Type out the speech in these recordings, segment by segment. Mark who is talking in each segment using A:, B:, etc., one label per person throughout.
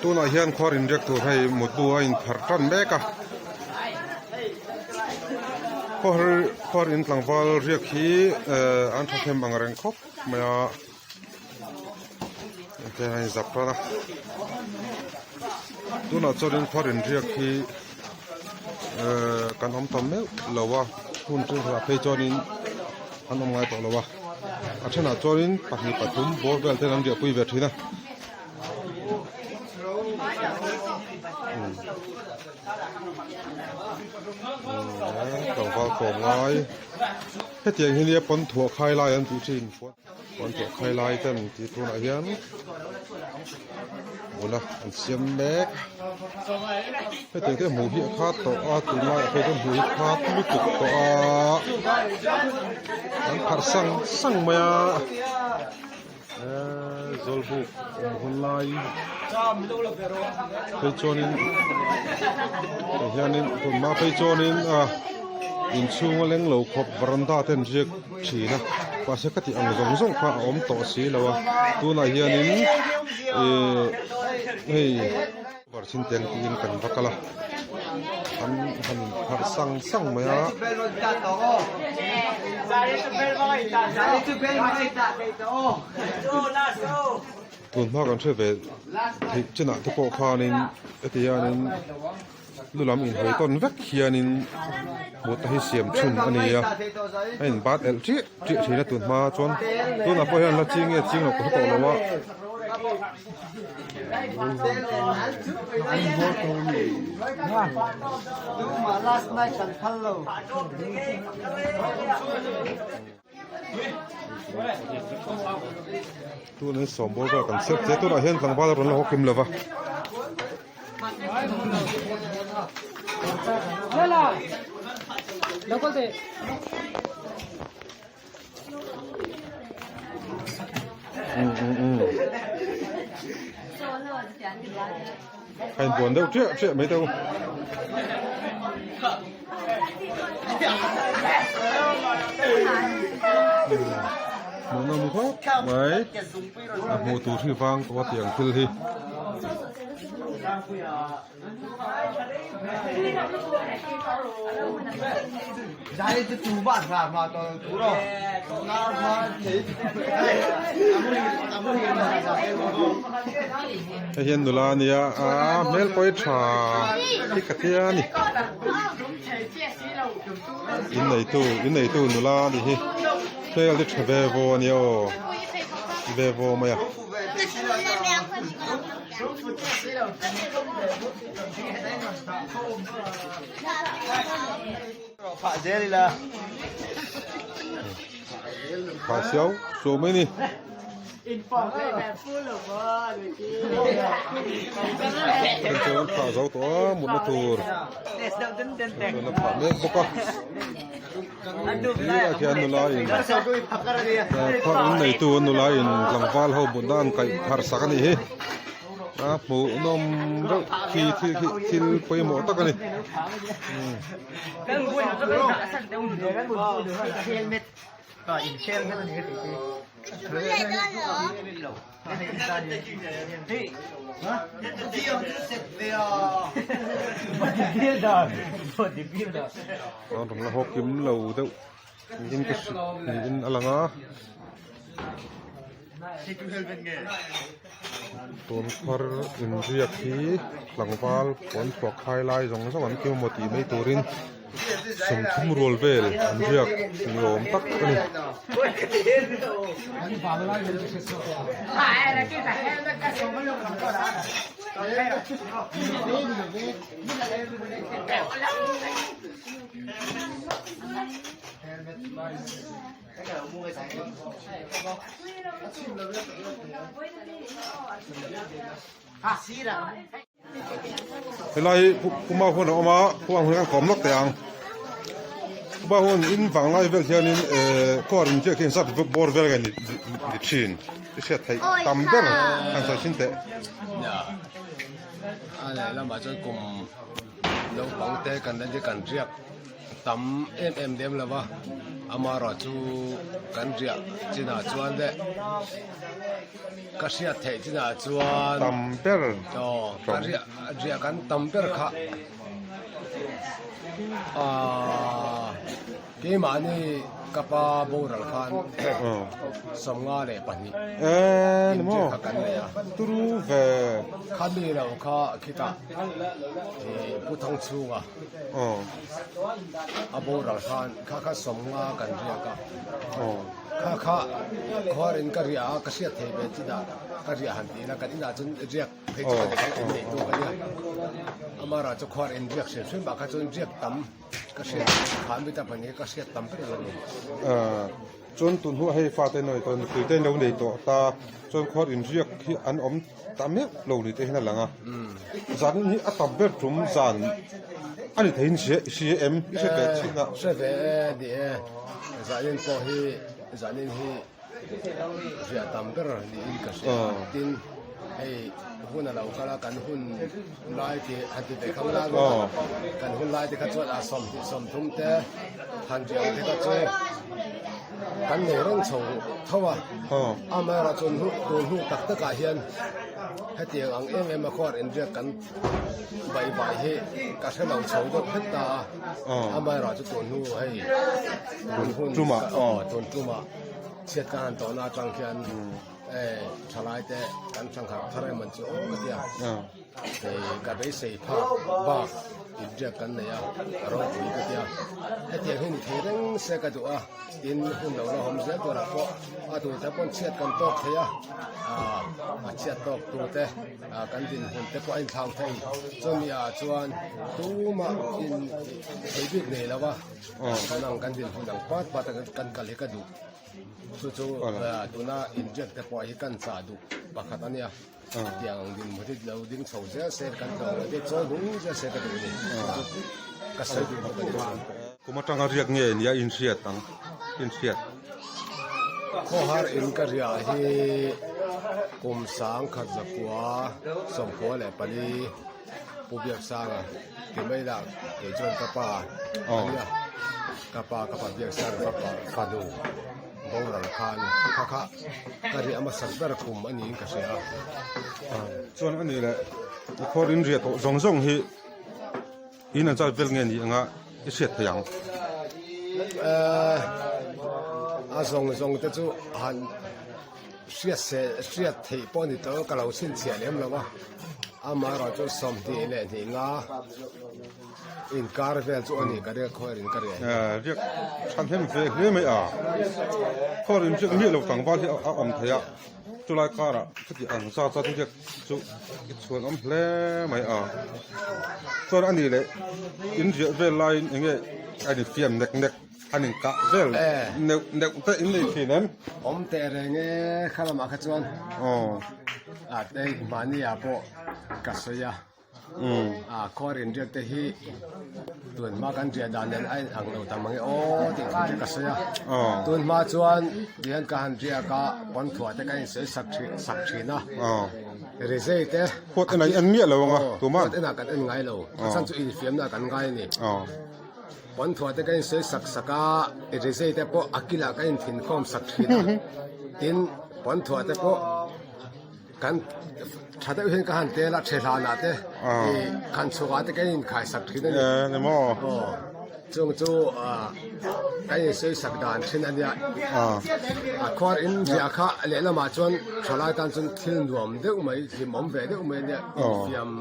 A: Tunah hian khuar inriak tur hei mutbu a inpharh tan mek a. Khuar khuar in tlangval riak hi eh an thahnem ang reng khawp mai a. Heng a inzap tan a. Tunah chuanin khuar inriak hi eh kan awm ta meuh lo a hun chhungah phei chuanin an awm ngai tawh lo a. A thenah chuanin pahnih pathum bawr vel ten an riahpui ve thin a. Tlangval kawm ngai hetiang hi nia pawn thuah khai lai an tih thin pawn thuah khai lai te an tih tunah hian bula an siam mek hetiang te hmuh hi a khat tawh a tunlaiah phei chuan hmuh hi khat lutuk tawh a an pharh sang sang mai a. Zawlbuk awm hun lai phei chuanin tah hianin tunhma phei chuanin a inchhung a leng lo khawp varanda te an riak thin a mahse ka tih ang zawng zawng kha a awm tawh si lo a tunah hianin ihh hei Varchhin teng tiin kan va kal a an han inpharh sang sang mai a. Tun hma kan hre ve theih chinah te pawh khanin heti hianin lu lam inhawi tawn vek hianin mutna hi siam chhun a ni a a inbat elh chiah chiah thin a tun hma chuan tunah pawh hian la ching nge ching lo ka hre tawh lo a. Tun sawmbawl vel kan chhiat che tunah hian tlangval a rawn la haw kim lova. A inbuan deuh chiah chiah mai teu. Hmuhnawm khawp mai a hmuh tur hi vang tawh a tiang thil hi. Hei hian nula a nia a hmel pawh hi tha hi ka tia a ni inneitu inneitu nula a nih hi hmel hi tha ve vaw a nia aw ve vaw mai a. Phah siau suau mai ni. Hei chuan an phah zo tawh a mutna tur chuan a phah mek bawk a. Tirah khian nula in phar in neitu nula in tlangval ho mutna an kaih phar sak a nih hi. A hmuhnawm reuh khi thil khi thil pawimawh tak a ni. An rawn la haw kim lo deuh niin ka hria niin a lang a. Tun phar inriak hi tlangval pawn thuak khai lai zawng zawng an kim emaw tih mai turin sawmthum rual vel an riak ni awm tak a ni. Helai hi Puma hun a awm a Puma hun hian kawm lawk teh ang Puma hun in vanglai vel hianin ehh car in chiah khi zat bawr vel nge ni thin i hriat theih tam ber han sawi thin teh.
B: A lehlamah chuan kum naupang te kan kan riak. tam em em lem lo va, amaherawhchu kan riah chinah chuan leh ka hriat theih chinah chuan
A: Tam ber.
B: Aw ka riah riah kan tam ber kha aaa. Keimahni ka pa boral khan 52 inriak kha kan nei a.
A: Turu ve.
B: Khami lo kha khitah Pu Thangchhunga a boral khan kha kha 50 kan riak a. Kha kha khuarin ka riah a, ka hriat thei ve chinah ka riah han tih ila kan inah chuan riak phei chu ka nei in nei tu ka nia. Amara chu khuar in riak hrim hrim ah kha chuan riak tam. Ka hriat kha mi ta pahnih ka hriat tam ber lo ni.
A: Chuan tun hnuah hei fate nei tawh nupui te lo nei tawh ta chuan khuar inriak hi an awm ta meuh lo ni te hian a lang a. Zanin hi a tam ber tum zan a ni theiin hria hria em i hre ve chin a.
B: Hre ve e ni e zanin pawh hi zanin hi Riah tam ber niin ka hria a, tin hei hun a lo kal a, kan hun lai te han ti ve khang lai bawk a, kan hun lai te kha chuan a 20 30 te han riah te kha chu kan nei reng chho tho a, amaherawh chu tun hnu tak tak ah hian hetiang ang em em a khuar inriak kan vai vai hi ka hre lo chho deuh hret ta a, amaherawh chu tun hnu hei tun hun tun tumah. Chhiat ka han tawhna atang khian thalai te kan thangharh thar em an chu aw ka ti a, ka beisei phak bak inriak kan nei a, a ropui ka ti a, hetiang hi ni thei reng se ka duh a, tin hun lo la awm zel turah pawh a tur te pawn chhiat kan tawk thei a, a chhiat tawk tur te kan dinhmun te pawh a inthlau thei, chumi ah chuan tumah in thei bik nei lo a. Tunang kan dinhmun ang pat pat a kan kal hi ka duh. Chu chu tuna inriak te pawh hi kan chah duh pakhat a nia. Tiang ang dinhmun hi lo ding chho zel se kan tlawng lo te chawl hnung zel se ka duh a ni. Chu ka sawi duh bawk a ni.
A: Kum atanga riak nge nia inhriat ang inhriat.
B: Khawhar in ka riah hi kum 1994. Pu Biaksanga ti mai lah kei chuan ka pa a nia, ka pa ka pa Biaksanga ka pa fanu boral khan kha kha ka riah hmasak ber kum a niin ka hria
A: a. Chuan a nih leh i khuar in riah tawh zawng zawng hi in an zat vel nge ni anga i hriat thei ang?
B: A zawng zawng te chu han Hriat se hriat theih pawh ni tawh ka lo chhinchhiah lem lo a, amaherawhchu 22 nga inkar vel chu a ni ka riak khawi in ka riah hi.
A: Riak thahnem ve hle mai a, khawi in riak miah lo tlangval hi a awm thei a, chulai karah chuti ang zat zat riak chu i chhuan awm hle mai a, chuan a nih leh in riah vel laiin eng nge a infiam nek nek. An inkah vel neuh neuh te in nei thin em?
B: Awm teh reng e kha lamah kha chuan a hei mahni ah pawh ka sawi a, a khuar inriak te hi tun hma kan riah dan nen a inang lo ta mang e aw tih thu te ka sawi a, tun hma chuan tihian ka han riak a pawnthuah te kan insawi sak thin sak thin a, rizei te
A: Huat en ah i en miah lo ang a tumah?
B: Huat en ah kan en ngai lo, a chhan chu infiamna ah kan ngai a ni. Pawnthuah te ka insawi sak sak a, rizei te pawh a kilah ka inthinkhawm sak thin a, tin pawnthuah te pawh kan tha deuh hian ka han tel a, thehlanah te ih khan chhukah te ka inkhai sak thin a ni. Aw chung chu ka insawi sak dan thin a nia. A khuar in riah kha lehlamah chuan thalai tan chuan thil nuam deuh mai, hlimawm ve deuh mai a nia, infiam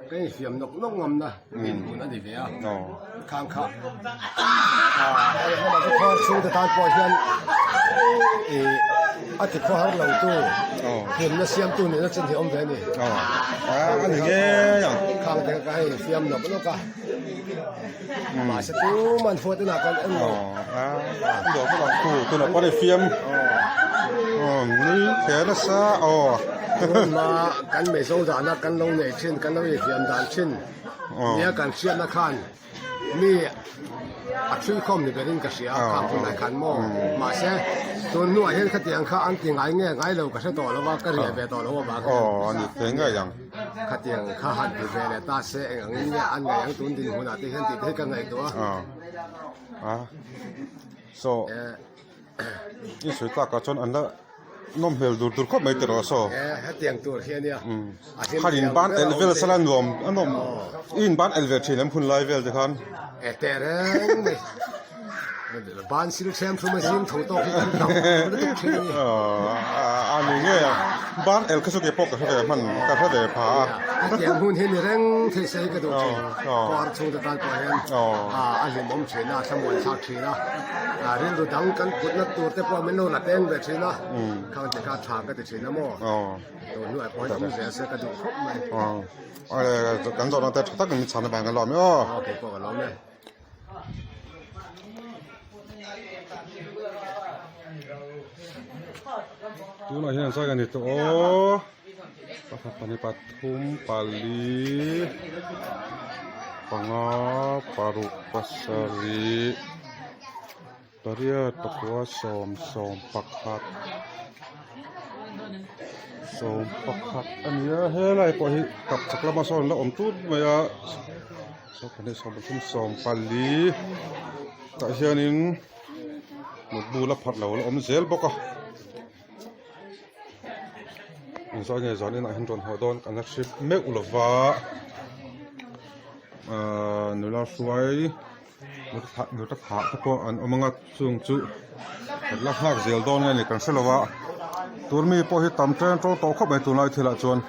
B: ka infiam nawk nawk ngamna. Dinhmun a ni ve a, khang kha a khawhar chhungte tan pawh hian ih a ti khawhar lo tu hlimna siamtu nihna chin hi a awm ve a ni.
A: A ni ngei ang.
B: Khang te kha hei fiam nawk nawk a, mahse tuman huat inah kan en lo.
A: Tunah pawh fiam nui hle nasa aw.
B: Tunhma kan Mizo dahna kan lo nei thin, kan lo infiam dan thin. Nia kan hriatna khan mi a thilkhawm ni berin ka hria a, khang hunah khan maw? Mahse, tun hnuah hian khatiang kha an ti ngai nge ngai lo ka hre tawh lo a, ka riah ve tawh lo avang hian.
A: Aw, a ni thei ngei ang.
B: Khatiang kha han ti ve leh ta se eng angin nge an ngaih ang tun dinhmunah te hian tih te hi ka ngaihtuah a.
A: A saw i sawi tlakah chuan an la nawm hmel dur dur khawp mai tiraw saw.
B: Hetiang tur hi a nia.
A: Khan in ban el vel sala nuam a nawm i in ban el ve thin em hun lai vel te khan.
B: E teh reng mai. Ban sil ṭhiam thum a zing tho tawk hi kan tam lutuk ṭhin a ni.
A: A ni nge a, ban el kha chu kei pawh ka hre ve hman ka hre ve pha a.
B: Hetiang hun hi ni reng thei se hi ka duh ṭhin. Kawr chhungte tan pawh hian a hlimawm ṭhin a, a thlamuan thlak ṭhin a. Rilru dang kan putna tur te pawh min lo la peng ve ṭhin a, khang te kha ṭha ka ti ṭhin a maw. Tun hnuai pawh hi awm zel se ka duh khawp mai.
A: Kan zawhna te ṭha takin min chhan avang ka lawm e aw.
B: Kei pawh ka lawm e.
A: Tunah hian zai a ni tawh aw pakhat pahnih pathum pali panga paruk pasarih pariat pakua sawm sawm pakhat sawm pakhat a ni a helai pawh hi tapchhak lama sawn an la awm tut mai a. Sawmpahnih sawmpathum sawmpali tah hianin mutbu la pharh lo la awm zel bawk a engzah nge zan inah hian rawn haw dawn kan la hre meuh lo va ahh nula hruai nula thlah te pawh an awm anga chung chu kan la nghak zel dawn nge ni kan hre lo a tur mi pawh hi tam ṭeng ṭawng tawh khawp mai tunlai thilah chuan.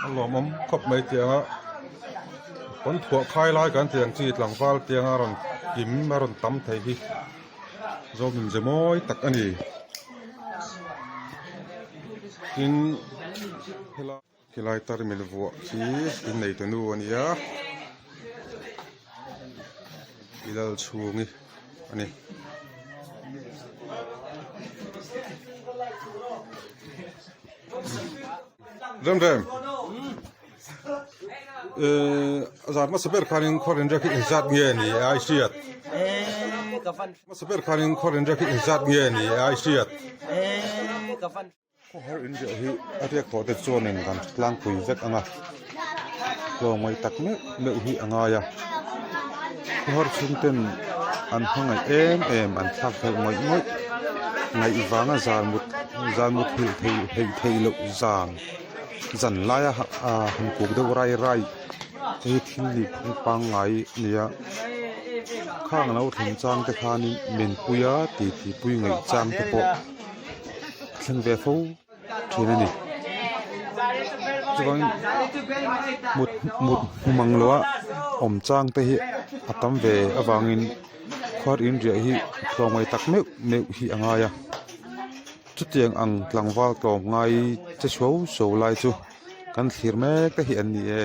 A: A lawmawm khawp mai tianga pawn thuah khai lai kan tih ang chi tlangval tianga rawn kim a rawn tam thei hi zawm inze mawi tak a ni tin helai helai tarmit vuah khi innei tu nu a ni a i lal chhungi a ni. Rem rem eh zat hmasa ber khanin khaw rin riak hi inzat nge ni a i hriat hmasa ber khanin khaw rin riak hi inzat nge ni a i hriat khaw har in riah hi a riak tawh te chuanin kan tlangpui vek ang a tlawmngaih tak meuh meuh hi a ngai a khaw har chhung ten an hmangaih em em an thlak hlauh ngawih ngawih ngaih vanga zan mut zan mut hil thei hleih theih loh zan zan laia ah han kuk deuh rai rai te hi thil nih phung pangngai a ni a khang lo thleng chang te khanin menpuia titi pui ngaih chang te pawh a thleng ve fo. thin a ni chuan mut mut hmu mang lo a awm chang te hi a tam ve avangin khuar in riah hi tlawmngaih tak meuh meuh hi a ngai a chutiang ang tlangval tlawmngai che suau suau lai chu kan thlir mek te hi an ni e.